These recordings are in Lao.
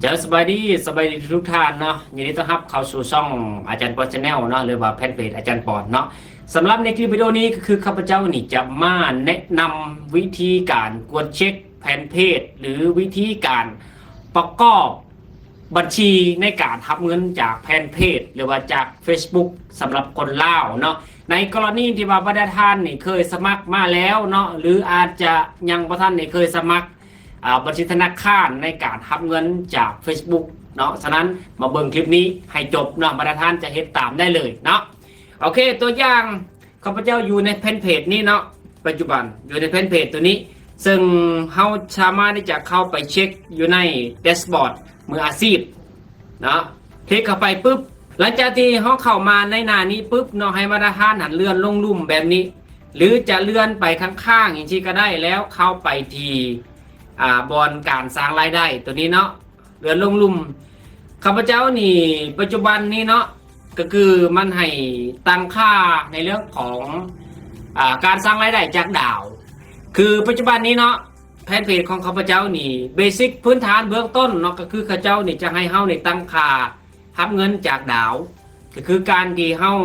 ເຈົ້າ ສະບາຍດີ, ສະບາຍດີທຸກໆທ່ານເນາະ, ຍິນດີຕ້ອນຮັບເຂົ້າສູ່ຊ່ອງອາຈານປອນ Channel ເນາະ ຫຼືວ່າແຟນເພຈອາຈານປອນເນາະ. ສຳລັບໃນຄລິບວິດີໂອນີ້ ກໍຄືຂ້າພະເຈົ້ານີ້ຈະມາແນະນຳວິທີການກວດເຊັກແຟນເພຈ ຫຼື ວິທີການປະກອບບັນຊີໃນການຮັບເງິນຈາກແຟນເພຈ ຫຼືວ່າຈາກ Facebook ສຳລັບຄົນລາວເນາະ. ໃນກໍລະນີທີ່ວ່າບັນດາທ່ານນີ້ເຄີຍສະໝັກມາແລ້ວເນາະ ຫຼືອາດຈະຍັງບໍ່ທັນໄດ້ເຄີຍສະໝັກ ອ່າ ບັນຊີທະນາຄານໃນການຮັບເງິນຈາກ Facebook ເນາະ. ສະນັ້ນມາເບິ່ງຄລິບນີ້ໃຫ້ຈົບເນາະ, ບັນດາທ່ານຈະເຮັດຕາມໄດ້ເລີຍເນາະ. ໂອເຄ, ຕົວຢ່າງ ຂ້າພະເຈົ້າຢູ່ໃນແຟນເພຈນີ້ເນາະ, ປັດຈຸບັນຢູ່ໃນແຟນເພຈຕົວນີ້ ເຊິ່ງເຮົາສາມາດທີ່ຈະເຂົ້າໄປເຊັກຢູ່ໃນແດຊບອດມືອາຊີບເນາະ. ຄລິກເຂົ້າໄປປຶບ, ຫຼັງຈາກທີ່ເຮົາເຂົ້າມາໃນໜ້ານີ້ປຶບເນາະ, ໃຫ້ບັນດາທ່ານຫັ້ນເລື່ອນລົງລຸ່ມແບບນີ້ ຫຼືຈະເລື່ອນໄປຂ້າງໆ ຈັ່ງຊີ້ກໍໄດ້ ແລ້ວເຂົ້າໄປທີ່ ອ່າ ບ່ອນການສ້າງລາຍໄດ້ຕົວນີ້ເນາະ, ເລື່ອນລົງລຸ່ມ. ຂ້າພະເຈົ້ານີ້ ປັດຈຸບັນນີ້ເນາະ ກໍຄືມັນໃຫ້ຕັ້ງຄ່າໃນເລື່ອງຂອງ ອ່າ ການສ້າງລາຍໄດ້ຈາກດາວ. ຄືປັດຈຸບັນນີ້ເນາະ ແຟນເພຈຂອງຂ້າພະເຈົ້ານີ້ ເບສິກພື້ນຖານເບື້ອງຕົ້ນເນາະ ກໍຄືເຂົາເຈົ້ານີ້ຈະໃຫ້ເຮົານີ້ຕັ້ງຄ່າຮັບເງິນຈາກດາວ ກໍຄືການທີ່ເຮົາ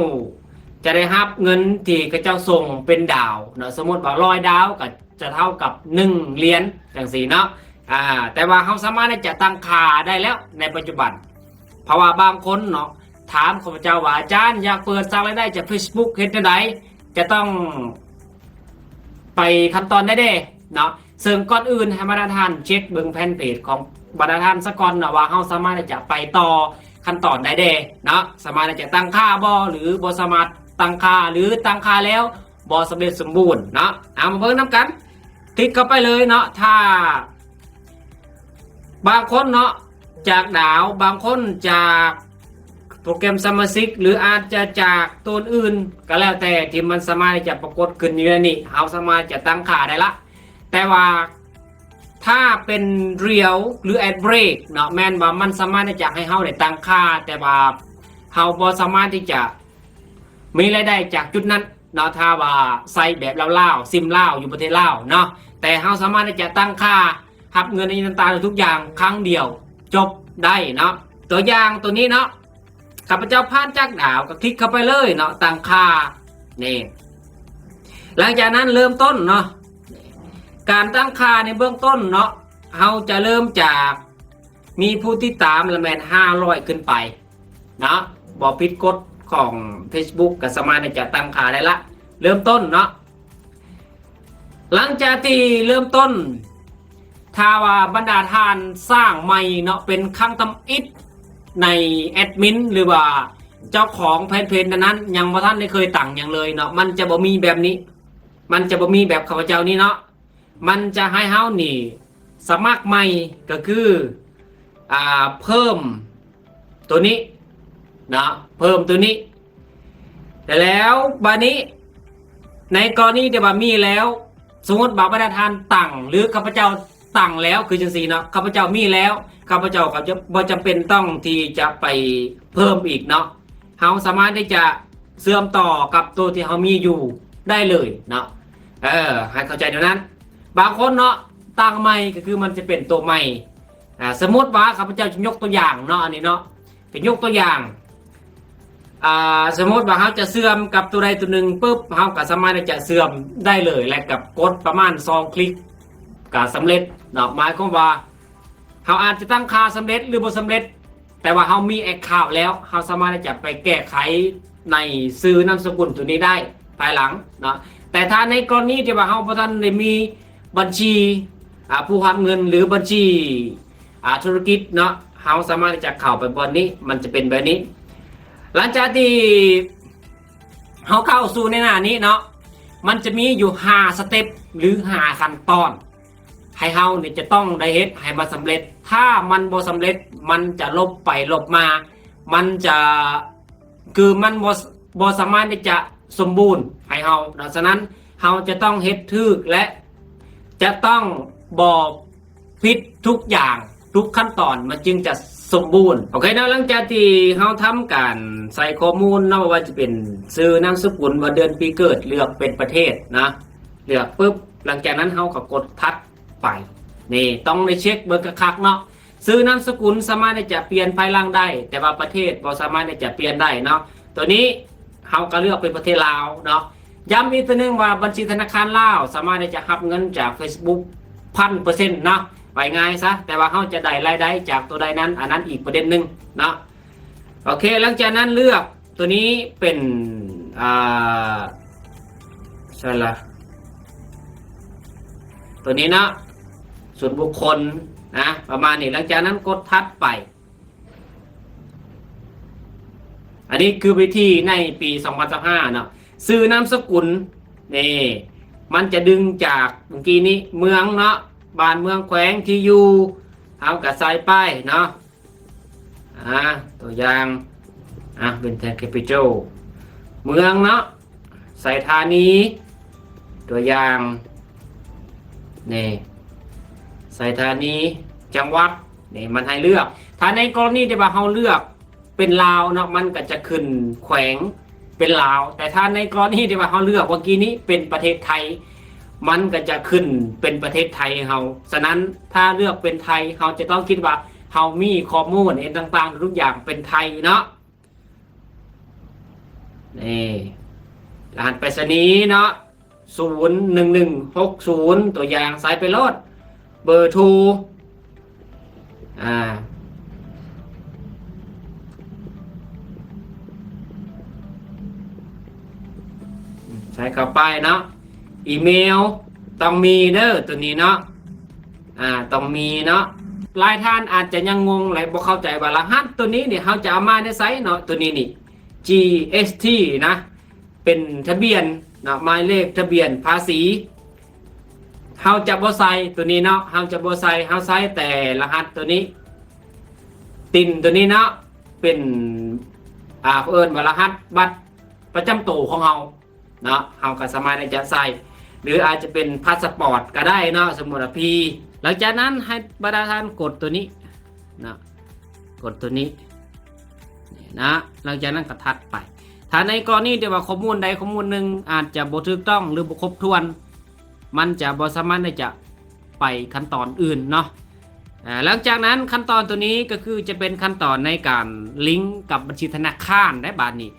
ຈະໄດ້ຮັບເງິນທີ່ເຂົາເຈົ້າສົ່ງເປັນດາວເນາະ. ສົມມຸດວ່າຮ້ອຍດາວກໍຈະເທົ່າກັບໜຶ່ງຫຼຽນ ຈັ່ງຊີ້ເນາະ. ອ່າ ແຕ່ວ່າເຮົາສາມາດທີ່ຈະຕັ້ງຄ່າໄດ້ແລ້ວໃນປັດຈຸບັນ, ເພາະວ່າບາງຄົນເນາະ ຖາມຂ້າພະເຈົ້າວ່າ ອາຈານ ຢາກເປີດສ້າງລາຍໄດ້ຈາກ Facebook ເຮັດແນວໃດ? ຈະຕ້ອງໄປຂັ້ນຕອນໃດແດ່ເນາະ. ເຊິ່ງກ່ອນອື່ນໃຫ້ບັນດາທ່ານເຊັກເບິ່ງແຟນເພຈຂອງບັນດາທ່ານສາກ່ອນເນາະ ວ່າເຮົາສາມາດທີ່ຈະໄປຕໍ່ຂັ້ນຕອນໃດແດ່ເນາະ, ສາມາດທີ່ຈະຕັ້ງຄ່າບໍ່ ຫຼືບໍ່ສາມາດຕັ້ງຄ່າ ຫຼືຕັ້ງຄ່າແລ້ວບໍ່ສຳເລັດສົມບູນເນາະ. ເອົາມາເບິ່ງນຳກັນ, ຄລິກເຂົ້າໄປເລີຍເນາະ. ຖ້າ ບາງຄົນເນາະ ຈາກດາວ, ບາງຄົນຈາກໂປຣແກຣມສະມາຊິກ ຫຼືອາດຈະຈາກໂຕອື່ນ ກໍແລ້ວແຕ່ທີ່ມັນສາມາດທີ່ຈະປາກົດຂຶ້ນຢູ່ໃນນີ້, ເຮົາສາມາດຈະຕັ້ງຄ່າໄດ້ລະ. ແຕ່ວ່າຖ້າເປັນ Real ຫຼື Ad Break ເນາະ ແມ່ນວ່າມັນສາມາດທີ່ຈະໃຫ້ເຮົາໄດ້ຕັ້ງຄ່າ, ແຕ່ວ່າເຮົາບໍ່ສາມາດທີ່ຈະມີລາຍໄດ້ຈາກຈຸດນັ້ນ ເນາະ, ຖ້າວ່າໃຊ້ແບບລາວໆ ຊິມລາວ ຢູ່ປະເທດລາວເນາະ, ແຕ່ເຮົາສາມາດທີ່ຈະຕັ້ງຄ່າຮັບເງິນອີ່ຫຍັງຕ່າງໆ ທຸກຢ່າງຄັ້ງດຽວຈົບໄດ້ເນາະ. ຕົວຢ່າງຕົວນີ້ເນາະ, ຂ້າພະເຈົ້າຜ່ານຈາກດາວ ກໍຄລິກເຂົ້າໄປເລີຍເນາະ, ຕັ້ງຄ່ານີ້. ຫຼັງຈາກນັ້ນເລີ່ມຕົ້ນເນາະ, ການຕັ້ງຄ່າໃນເບື້ອງຕົ້ນເນາະ, ເຮົາຈະເລີ່ມຈາກ ມີຜູ້ຕິດຕາມລະແມ່ນຫ້າຮ້ອຍຂຶ້ນໄປເນາະ, ບໍ່ຜິດກົດຂອງ Facebook ກໍສາມາດທີ່ຈະຕັ້ງຄ່າໄດ້ລະ. ເລີ່ມຕົ້ນເນາະ, ຫຼັງຈາກທີ່ເລີ່ມຕົ້ນ ຖ້າວ່າບັນດາທ່ານສ້າງໃໝ່ເນາະ ເປັນຄັ້ງທຳອິດໃນແອດມິນ ຫຼືວ່າເຈົ້າຂອງແຟນເພຈນັ້ນໆ ຍັງບໍ່ທັນໄດ້ເຄີຍຕັ້ງຫຍັງເລີຍເນາະ, ມັນຈະບໍ່ມີແບບນີ້, ມັນຈະບໍ່ມີແບບຂ້າພະເຈົ້ານີ້ເນາະ. ມັນຈະໃຫ້ເຮົານີ້ສະໝັກໃໝ່ ກໍຄື ອ່າ ເພີ່ມຕົວນີ້ເນາະ, ເພີ່ມຕົວນີ້. ແລ້ວບາດນີ້ ໃນກໍລະນີທີ່ວ່າມີແລ້ວ, ສົມມຸດວ່າບັນດາທ່ານຕັ້ງ ຫຼື ຂ້າພະເຈົ້າຕັ້ງແລ້ວ ຄືຈັ່ງຊີ້ເນາະ, ຂ້າພະເຈົ້າມີແລ້ວ, ຂ້າພະເຈົ້າກໍຈະບໍ່ຈຳເປັນຕ້ອງທີ່ຈະໄປເພີ່ມອີກເນາະ. ເຮົາສາມາດທີ່ຈະເຊື່ອມຕໍ່ກັບໂຕທີ່ເຮົາມີຢູ່ໄດ້ເລີຍເນາະ. ເອີ ໃຫ້ເຂົ້າໃຈແນວນັ້ນ. ບາງຄົນເນາະ ຕັ້ງໃໝ່ກໍຄືມັນຈະເປັນໂຕໃໝ່. ອ່າ ສົມມຸດວ່າຂ້າພະເຈົ້າຈະຍົກຕົວຢ່າງເນາະ, ອັນນີ້ເນາະ ຈະຍົກຕົວຢ່າງ. ອ່າ ສົມມຸດວ່າເຮົາຈະເຊື່ອມກັບໂຕໃດໂຕໜຶ່ງປຶບ, ເຮົາກໍສາມາດທີ່ຈະເຊື່ອມໄດ້ເລີຍ ແລະ ກັບກົດປະມານສອງຄລິກກໍສຳເລັດເນາະ. ໝາຍຄວາມວ່າ ເຮົາອາດຈະຕັ້ງຄ່າສຳເລັດ ຫຼື ບໍ່ສຳເລັດ, ແຕ່ວ່າເຮົາມີແອັກເຄົາແລ້ວ, ເຮົາສາມາດທີ່ຈະໄປແກ້ໄຂໃນຊື່ນາມສະກຸນຕົວນີ້ໄດ້ພາຍຫຼັງເນາະ. ແຕ່ຖ້າໃນກໍລະນີທີ່ວ່າເຮົາບໍ່ທັນໄດ້ມີບັນຊີ ອ່າ ຜູ້ຮັບເງິນ ຫຼື ບັນຊີ ອ່າ ທຸລະກິດເນາະ, ເຮົາສາມາດທີ່ຈະເຂົ້າໄປບ່ອນນີ້, ມັນຈະເປັນແບບນີ້. ຫຼັງຈາກທີ່ເຮົາເຂົ້າສູ່ໃນໜ້ານີ້ເນາະ, ມັນຈະມີຢູ່ຫ້າສະເຕັບ ຫຼື ຫ້າຂັ້ນຕອນ ໃຫ້ເຮົານີ້ຈະຕ້ອງໄດ້ເຮັດໃຫ້ມັນສຳເລັດ. ຖ້າມັນບໍ່ສຳເລັດ ມັນຈະຫຼົບໄປຫຼົບມາ, ມັນຈະ ຄືມັນບໍ່ ບໍ່ສາມາດທີ່ຈະສົມບູນໃຫ້ເຮົາເນາະ. ສະນັ້ນເຮົາຈະຕ້ອງເຮັດຖືກ ແລະ ຈະຕ້ອງບໍ່ຜິດທຸກຢ່າງ ທຸກຂັ້ນຕອນ ມັນຈຶ່ງຈະສົມບູນ. ໂອເຄເນາະ, ຫຼັງຈາກທີ່ເຮົາທຳການໃສ່ຂໍ້ມູນເນາະ, ບໍ່ວ່າຈະເປັນຊື່ນາມສະກຸນ, ວັນເດືອນປີເກີດ, ເລືອກເປັນປະເທດນະ, ເລືອກປຶບ, ຫຼັງຈາກນັ້ນເຮົາກໍກົດຖັດໄປ. ນີ້ຕ້ອງໄດ້ເຊັກເບິ່ງຄັກໆເນາະ. ຊື່ນາມສະກຸນສາມາດທີ່ຈະປ່ຽນພາຍຫຼັງໄດ້ ແຕ່ວ່າປະເທດບໍ່ສາມາດທີ່ຈະປ່ຽນໄດ້ເນາະ. ໂຕນີ້ເຮົາກໍເລືອກເປັນປະເທດລາວເນາະ. ຢ້ຳອີກເທື່ອໜຶ່ງວ່າບັນຊີທະນາຄານລາວສາມາດທີ່ຈະຮັບເງິນຈາກ Facebook ພັນເປີເຊັນເນາະ ວ່າງ່າຍຊະ, ແຕ່ວ່າເຮົາຈະໄດ້ລາຍໄດ້ຈາກໂຕໃດນັ້ນ ອັນນັ້ນອີກປະເດັນໜຶ່ງເນາະ. ໂອເຄ ຫຼັງຈາກນັ້ນເລືອກໂຕນີ້ເປັນ ອ່າ ໃຊ່ລະ ໂຕນີ້ເນາະ ສ່ວນບຸກຄົນນະ ປະມານນີ້. ຫຼັງຈາກນັ້ນກົດຖັດໄປ. ອັນນີ້ຄືວິທີໃນປີສອງພັນຊາວຫ້າເນາະ. ຊື່ນາມສະກຸນ ນີ້ ມັນຈະດຶງຈາກເມື່ອກີ້ນີ້ ເມືອງເນາະ ບ້ານເມືອງແຂວງ ທີ່ຢູ່ ເຮົາກໍໃສ່ໄປເນາະ. ອ່າ ຕົວຢ່າງ ອ່າ ເປັນແທນ capital ເມືອງເນາະ ໃສ່ທານີ ຕົວຢ່າງ ນີ້ ໃສ່ທານີ ຈັງຫວັດ ນີ້ ມັນໃຫ້ເລືອກ. ຖ້າໃນກໍລະນີທີ່ວ່າເຮົາເລືອກເປັນລາວເນາະ ມັນກໍຈະຂຶ້ນແຂວງເປັນລາວ, ແຕ່ຖ້າໃນກໍລະນີທີ່ວ່າເຮົາເລືອກເມື່ອກີ້ນີ້ເປັນປະເທດໄທ ມັນກໍຈະຂຶ້ນເປັນປະເທດໄທເຮົາ. ສະນັ້ນ ຖ້າເລືອກເປັນໄທ ເຮົາຈະຕ້ອງຄິດວ່າເຮົາມີຂໍ້ມູນອີ່ຫຍັງຕ່າງໆ ທຸກຢ່າງເປັນໄທເນາະ. ນີ້ ລະຫັດໄປສະນີເນາະ ສູນໜຶ່ງໜຶ່ງຫົກສູນ ຕົວຢ່າງ ໃສ່ໄປໂລດ ເບີໂທ ອ່າ ໃສ່ເຂົ້າໄປເນາະ. ອີເມວຕ້ອງມີເດີ ຕົວນີ້ເນາະ ອ່າ ຕ້ອງມີເນາະ. ຫຼາຍທ່ານອາດຈະຍັງງົງ ແລະ ບໍ່ເຂົ້າໃຈວ່າລະຫັດຕົວນີ້ນີ້ ເຮົາຈະເອົາມາແນວໃສເນາະ. ຕົວນີ້ນີ້ ຈີເອສທີ ນະ ເປັນທະບຽນເນາະ ໝາຍເລກທະບຽນພາສີ. ເຮົາຈະບໍ່ໃສ່ຕົວນີ້ເນາະ ເຮົາຈະບໍ່ໃສ່ ເຮົາໃສ່ແຕ່ລະຫັດຕົວນີ້ ຕິນຕົວນີ້ເນາະ ເປັນ ອ່າ ເຂົາເອີ້ນວ່າລະຫັດບັດປະຈຳໂຕຂອງເຮົາເນາະ. ເຮົາກໍສາມາດທີ່ຈະໃສ່ ຫຼືອາດຈະເປັນພາສປອດກໍໄດ້ເນາະ ສົມມຸດວ່າ P. ຫຼັງຈາກນັ້ນໃຫ້ບັນດາທ່ານກົດຕົວນີ້ເນາະ ກົດຕົວນີ້ ນີ້ນະ. ຫຼັງຈາກນັ້ນກໍຖັດໄປ. ຖ້າໃນກໍລະນີທີ່ວ່າຂໍ້ມູນໃດຂໍ້ມູນໜຶ່ງອາດຈະບໍ່ຖືກຕ້ອງ ຫຼື ບໍ່ຄົບຖ້ວນ ມັນຈະບໍ່ສາມາດທີ່ຈະໄປຂັ້ນຕອນອື່ນເນາະ. ອ່າ ຫຼັງຈາກນັ້ນຂັ້ນຕອນຕົວນີ້ກໍຄືຈະເປັນຂັ້ນຕອນໃນການລິງກັບບັນຊີທະນາຄານໄດ້ບາດນີ້.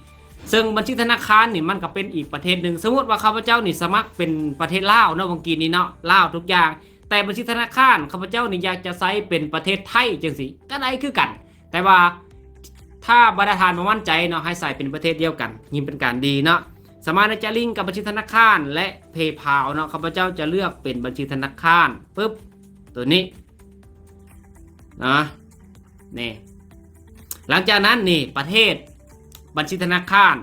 ເຊິ່ງບັນຊີທະນາຄານນີ້ມັນກໍເປັນອີກປະເທດໜຶ່ງ. ສົມມຸດວ່າຂ້າພະເຈົ້ານີ້ສະໝັກເປັນປະເທດລາວເນາະ ເມື່ອກີ້ນີ້ເນາະ ລາວທຸກຢ່າງ, ແຕ່ບັນຊີທະນາຄານຂ້າພະເຈົ້ານີ້ຢາກຈະໃຊ້ເປັນປະເທດໄທຈັ່ງຊີ້ ກໍໄດ້ຄືກັນ. ແຕ່ວ່າຖ້າບັນດາທ່ານບໍ່ໝັ້ນໃຈເນາະ ໃຫ້ໃສ່ເປັນປະເທດດຽວກັນ ຍິ່ງເປັນການດີເນາະ. ສາມາດທີ່ຈະລິງກັບບັນຊີທະນາຄານ ແລະ PayPal ເນາະ. ຂ້າພະເຈົ້າຈະເລືອກເປັນບັນຊີທະນາຄານ ປຶບ ຕົວນີ້ເນາະ ນີ້. ຫຼັງຈາກນັ້ນນີ້ ປະເທດ ບັນຊີທະນາຄານ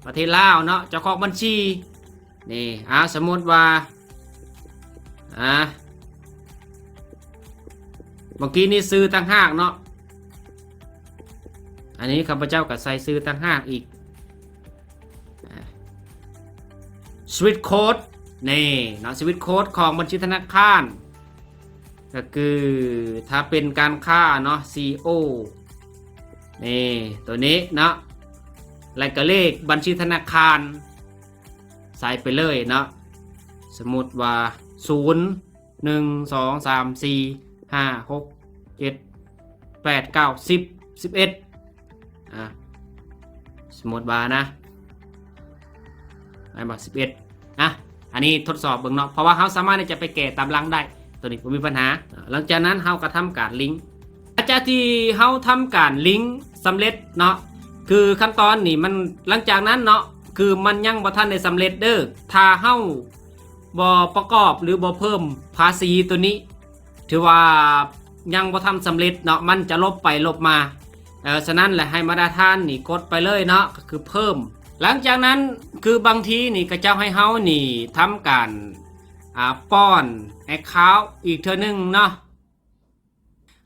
ປະເທດລາວເນາະ ເຈົ້າຂອງບັນຊີ ນີ້ ອ່າ ສົມມຸດວ່າ ອ່າ ເມື່ອກີ້ນີ້ຊື່ຕ່າງຫາກເນາະ ອັນນີ້ຂ້າພະເຈົ້າກໍໃສ່ຊື່ຕ່າງຫາກອີກ ອ່າ Swift Code ນີ້ເນາະ Swift Code ຂອງບັນຊີທະນາຄານ ກໍຄືຖ້າເປັນການຄ້າເນາະ ຊີໂອ ນີ້ ຕົວນີ້ເນາະ ແລ້ວກໍເລກບັນຊີທະນາຄານ ໃສ່ໄປເລີຍເນາະ. ສົມມຸດວ່າ ສູນ ໜຶ່ງ ສອງ ສາມ ສີ່ ຫ້າ ຫົກ ເຈັດ ແປດ ເກົ້າ ສິບ ສິບເອັດ ອ່າ ສົມມຸດວ່ານະ ແມ່ນບໍ່ ສິບເອັດ ອ່ະ ອັນນີ້ທົດສອບເບິ່ງເນາະ ເພາະວ່າເຮົາສາມາດທີ່ຈະໄປແກ້ຕາມຫຼັງໄດ້ ຕົວນີ້ບໍ່ມີບັນຫາ. ຫຼັງຈາກນັ້ນເຮົາກໍທຳການລິງ ຫຼັງຈາກທີ່ເຮົາທຳການລິງສຳເລັດເນາະ ຄືຂັ້ນຕອນນີ້ມັນ ຫຼັງຈາກນັ້ນເນາະ ຄືມັນຍັງບໍ່ທັນໄດ້ສຳເລັດເດີ້ ຖ້າເຮົາບໍ່ປະກອບ ຫຼື ບໍ່ເພີ່ມພາສີຕົວນີ້ ຖືວ່າຍັງບໍ່ທັນສຳເລັດເນາະ ມັນຈະລົບໄປລົບມາ. ເອີ ສະນັ້ນແຫຼະ ໃຫ້ບັນດາທ່ານນີ້ກົດໄປເລີຍເນາະ ກໍຄືເພີ່ມ. ຫຼັງຈາກນັ້ນ ຄືບາງທີນີ້ເຂົາເຈົ້າໃຫ້ເຮົານີ້ທຳການ ອ່າ ປ້ອນ account ອີກເທື່ອໜຶ່ງເນາະ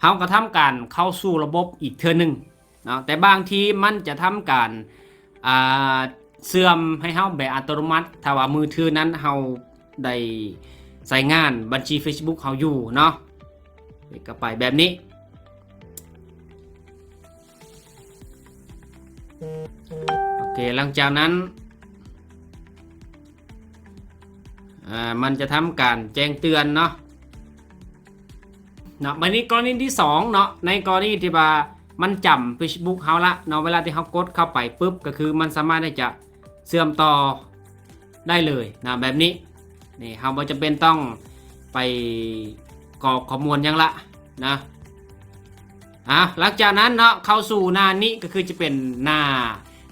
ເຮົາກໍທຳການເຂົ້າສູ່ລະບົບອີກເທື່ອໜຶ່ງເນາະ ແຕ່ບາງທີມັນຈະທຳການ ອ່າ ເຊື່ອມໃຫ້ເຮົາແບບອັດຕະໂນມັດ ຖ້າວ່າມືຖືນັ້ນເຮົາໄດ້ໃຊ້ງານບັນຊີ Facebook ເຮົາຢູ່ເນາະ ກໍໄປແບບນີ້. ໂອເຄ ຫຼັງຈາກນັ້ນ ອ່າ ມັນຈະທຳການແຈ້ງເຕືອນເນາະ. ເນາະ. ບັດນີ້ກໍລະນີທີສອງເນາະ ໃນກໍລະນີທີ່ວ່າມັນຈຳ Facebook ເຮົາລະເນາະ ເວລາທີ່ເຮົາກົດເຂົ້າໄປປຶບ ກໍຄືມັນສາມາດທີ່ຈະເຊື່ອມຕໍ່ໄດ້ເລີຍນະ ແບບນີ້. ນີ້ ເຮົາບໍ່ຈຳເປັນຕ້ອງໄປກອກຂໍ້ມູນຫຍັງລະນະ. ອ່າ ຫຼັງຈາກນັ້ນເນາະ ເຂົ້າສູ່ໜ້ານີ້ ກໍຄືຈະເປັນໜ້າ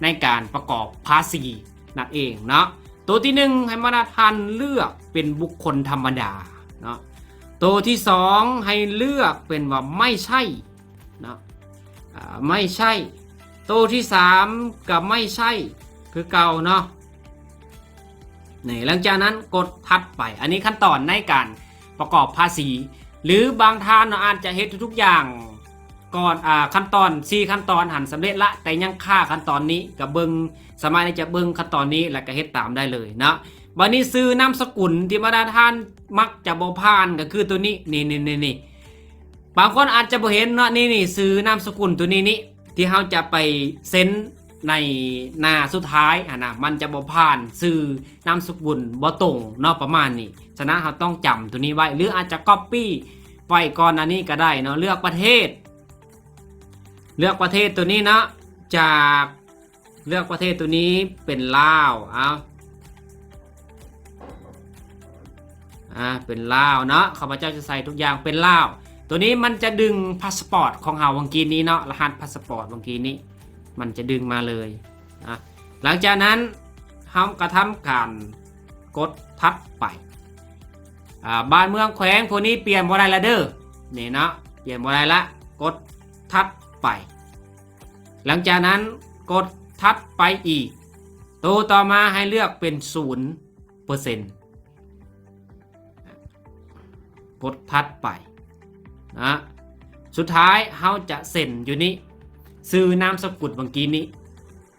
ໃນການປະກອບພາສີນັ້ນເອງເນາະ. ໂຕທີໜຶ່ງ ໃຫ້ມາດາທ່ານເລືອກເປັນບຸກຄົນທຳມະດາເນາະ. ໂຕທີສອງ ໃຫ້ເລືອກເປັນວ່າໄມ່ໃຊ້ເນາະ ອ່າ ໄມ່ໃຊ້. ໂຕທີສາມ ກໍໄມ່ໃຊ້ຄືເກົ່າເນາະ. ນີ້ ຫຼັງຈາກນັ້ນກົດຖັດໄປ. ອັນນີ້ຂັ້ນຕອນໃນການປະກອບພາສີ ຫຼືບາງທ່ານເນາະ ອາດຈະເຮັດທຸກໆຢ່າງກ່ອນ ອ່າ ຂັ້ນຕອນ ສີ່ຂັ້ນຕອນຫັ້ນສຳເລັດລະ ແຕ່ຍັງຄາຂັ້ນຕອນນີ້ ກໍເບິ່ງ ສາມາດທີ່ຈະເບິ່ງຂັ້ນຕອນນີ້ ແລ້ວກໍເຮັດຕາມໄດ້ເລີຍເນາະ. ບັດນີ້ຊື່ນາມສະກຸນທີ່ມາດາທ່ານມັກຈະບໍ່ຜ່ານ ກໍຄືໂຕນີ້ ນີ້ໆໆໆ ບາງຄົນອາດຈະບໍ່ເຫັນເນາະ ນີ້ໆ ຊື່ນາມສະກຸນໂຕນີ້ນີ້ ທີ່ເຮົາຈະໄປເຊັນໃນໜ້າສຸດທ້າຍຫັ້ນນະ ມັນຈະບໍ່ຜ່ານ ຊື່ນາມສະກຸນບໍ່ຕົງເນາະ ປະມານນີ້. ສະນັ້ນເຮົາຕ້ອງຈຳໂຕນີ້ໄວ້ ຫຼືອາດຈະກັອບປີ້ໄວ້ກ່ອນໜ້ານີ້ກໍໄດ້ເນາະ. ເລືອກປະເທດ ເລືອກປະເທດໂຕນີ້ເນາະ ຈາກ ເລືອກປະເທດໂຕນີ້ເປັນລາວ ເອົາ ອ່າ ເປັນລາວເນາະ. ຂ້າພະເຈົ້າຈະໃສ່ທຸກຢ່າງເປັນລາວ. ໂຕນີ້ມັນຈະດຶງພາສປອດຂອງເຮົາຫວ່າງກີ້ນີ້ເນາະ ລະຫັດພາສປອດຫວ່າງກີ້ນີ້ ມັນຈະດຶງມາເລີຍນະ. ຫຼັງຈາກນັ້ນເຮົາກໍທຳການກົດຖັດໄປ. ອ່າ ບ້ານເມືອງແຂວງພວກນີ້ປ່ຽນບໍ່ໄດ້ລະເດີ ນີ້ເນາະ ປ່ຽນບໍ່ໄດ້ລະ ກົດຖັດໄປ. ຫຼັງຈາກນັ້ນກົດຖັດໄປອີກ ໂຕຕໍ່ມາໃຫ້ເລືອກເປັນສູນເປີເຊັນ ກົດຖັດໄປນະ. ສຸດທ້າຍເຮົາຈະເຊັນຢູ່ນີ້ ຊື່ນາມສະກຸນຫວ່າງກີ້ນີ້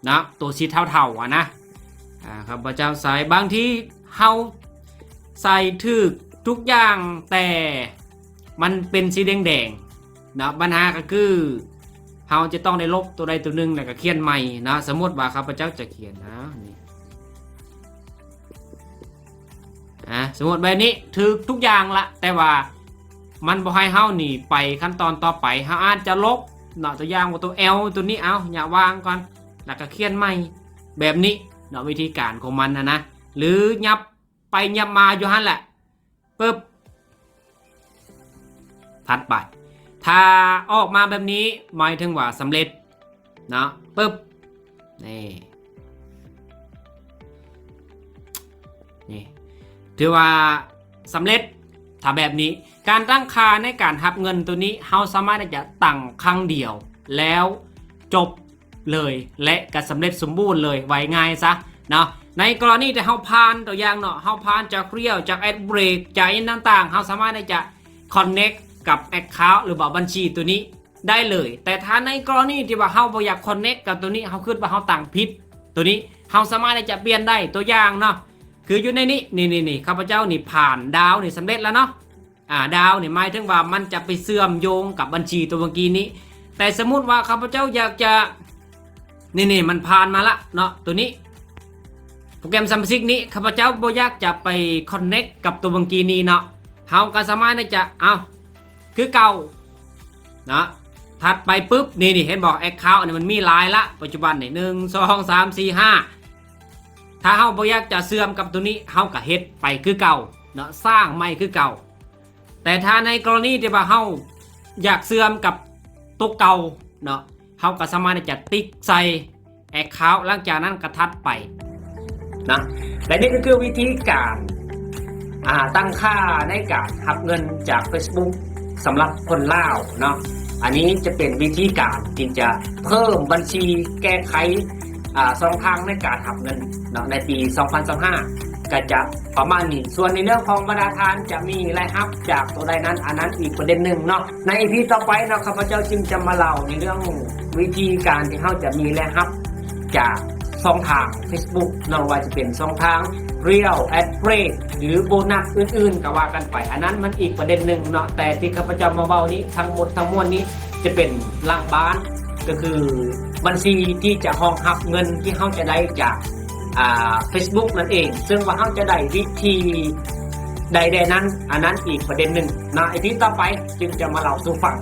ເນາະ ໂຕສີເທົາໆ ອະນະ. ອ່າ ຂ້າພະເຈົ້າໃສ່ ບາງທີເຮົາໃສ່ຖືກທຸກຢ່າງ ແຕ່ມັນເປັນສີແດງໆ ເນາະ ບັນຫາກໍຄືເຮົາຈະຕ້ອງໄດ້ລົບໂຕໃດໂຕໜຶ່ງ ແລ້ວກໍຂຽນໃໝ່ເນາະ. ສົມມຸດວ່າຂ້າພະເຈົ້າຈະຂຽນ ອ່າ ນີ້ ອ່າ ສົມມຸດແບບນີ້ຖືກທຸກຢ່າງລະ ແຕ່ວ່າມັນບໍ່ໃຫ້ເຮົານີ້ໄປຂັ້ນຕອນຕໍ່ໄປ ເຮົາອາດຈະລົບເນາະ ຕົວຢ່າງວ່າໂຕ L ໂຕນີ້ ເອົາ ຫຍັບວາງກ່ອນ ແລ້ວກໍຂຽນໃໝ່ແບບນີ້ເນາະ ວິທີການຂອງມັນຫັ້ນນະ ຫຼືຫຍັບໄປຫຍັບມາຢູ່ຫັ້ນແຫຼະ ປຶບ ຖັດໄປ. ຖ້າອອກມາແບບນີ້ ໝາຍເຖິງວ່າສຳເລັດເນາະ ປຶບ ນີ້ ນີ້ ຖືວ່າສຳເລັດ. ຖ້າແບບນີ້ ການຕັ້ງຄ່າໃນການຮັບເງິນໂຕນີ້ ເຮົາສາມາດທີ່ຈະຕັ້ງຄັ້ງດຽວ ແລ້ວຈົບ ເລີຍ ແລະ ກໍສຳເລັດສົມບູນເລີຍ ວ່າງ່າຍຊະເນາະ. ໃນກໍລະນີທີ່ເຮົາຜ່ານ ຕົວຢ່າງເນາະ ເຮົາຜ່ານຈາກ Real ຈາກ Adbreak ຈາກຫຍັງຕ່າງໆ ເຮົາສາມາດທີ່ຈະ connect ກັບ account ຫຼືວ່າບັນຊີຕົວນີ້ໄດ້ເລີຍ. ແຕ່ຖ້າໃນກໍລະນີທີ່ວ່າເຮົາບໍ່ຢາກ connect ກັບຕົວນີ້ ເຮົາຄິດວ່າເຮົາຕັ້ງຜິດຕົວນີ້ ເຮົາສາມາດທີ່ຈະປ່ຽນໄດ້. ຕົວຢ່າງເນາະ ຄືຢູ່ໃນນີ້ ນີ້ໆໆ ຂ້າພະເຈົ້ານີ້ຜ່ານດາວນີ້ສຳເລັດແລ້ວເນາະ. ອ່າ ດາວນີ້ໝາຍເຖິງວ່າມັນຈະໄປເຊື່ອມໂຍງກັບບັນຊີຕົວເມື່ອກີ້ນີ້. ແຕ່ສົມມຸດວ່າຂ້າພະເຈົ້າຢາກຈະ ນີ້ໆ ມັນຜ່ານມາລະເນາະ ຕົວນີ້ ໂປຣແກຣມສະມາຊິກນີ້ ຂ້າພະເຈົ້າບໍ່ຢາກຈະໄປ connect ກັບຕົວເມື່ອກີ້ນີ້ເນາະ ເຮົາກໍສາມາດທີ່ຈະ ເອົາ ຄືເກົ່າເນາະ. ຖັດໄປປຶບ ນີ້ໆ ເຫັນບໍ່ account ນີ້ມັນມີຫຼາຍລະ ປັດຈຸບັນນີ້ ໜຶ່ງ ສອງ ສາມ ສີ່ ຫ້າ. ຖ້າເຮົາບໍ່ຢາກຈະເຊື່ອມກັບຕົວນີ້ ເຮົາກໍເຮັດໄປຄືເກົ່າເນາະ ສ້າງໃໝ່ຄືເກົ່າ. ແຕ່ຖ້າໃນກໍລະນີທີ່ວ່າເຮົາຢາກເຊື່ອມກັບຕົວເກົ່າເນາະ ເຮົາກໍສາມາດທີ່ຈະຕິກໃສ່ account ຫຼັງຈາກນັ້ນກໍຖັດໄປນະ. ແລະ ນີ້ກໍຄືວິທີການ ອ່າ ຕັ້ງຄ່າໃນການຮັບເງິນຈາກ Facebook ສຳລັບຄົນລາວເນາະ. ອັນນີ້ຈະເປັນວິທີການທີ່ຈະເພີ່ມບັນຊີ ແກ້ໄຂ ອ່າ ຊ່ອງທາງໃນການຮັບເງິນເນາະ ໃນປີສອງພັນຊາວຫ້າ ກໍຈະປະມານນີ້. ສ່ວນໃນເລື່ອງຂອງບັນດາທ່ານຈະມີລາຍຮັບຈາກຕົວໃດນັ້ນ ອັນນັ້ນອີກປະເດັນໜຶ່ງເນາະ. ໃນ ອີ ພີ ຕໍ່ໄປເນາະ ຂ້າພະເຈົ້າຈຶ່ງຈະມາເລົ່າໃນເລື່ອງວິທີການທີ່ເຮົາຈະມີລາຍຮັບຈາກຊ່ອງທາງ Facebook ເນາະ ວ່າຈະເປັນຊ່ອງທາງ Real Adbreak ຫຼື ໂບນັດອື່ນໆ ກໍວ່າກັນໄປ ອັນນັ້ນມັນອີກປະເດັນໜຶ່ງເນາະ. ແຕ່ທີ່ຂ້າພະເຈົ້າມາເວົ້ານີ້ ທັງໝົດທັງມວນນີ້ ຈະເປັນຫຼັງບ້ານ ກໍຄືບັນຊີທີ່ຈະຮອງຮັບເງິນທີ່ເຮົາຈະໄດ້ຈາກ ອ່າ Facebook ນັ້ນເອງ. ເຊິ່ງວ່າເຮົາຈະໄດ້ວິທີ ໄດ້ແດ່ນັ້ນ ອັນນັ້ນອີກປະເດັນໜຶ່ງເນາະ ອີພີຕໍ່ໄປຈຶ່ງຈະມາເລົ່າສູ່ຟັງ.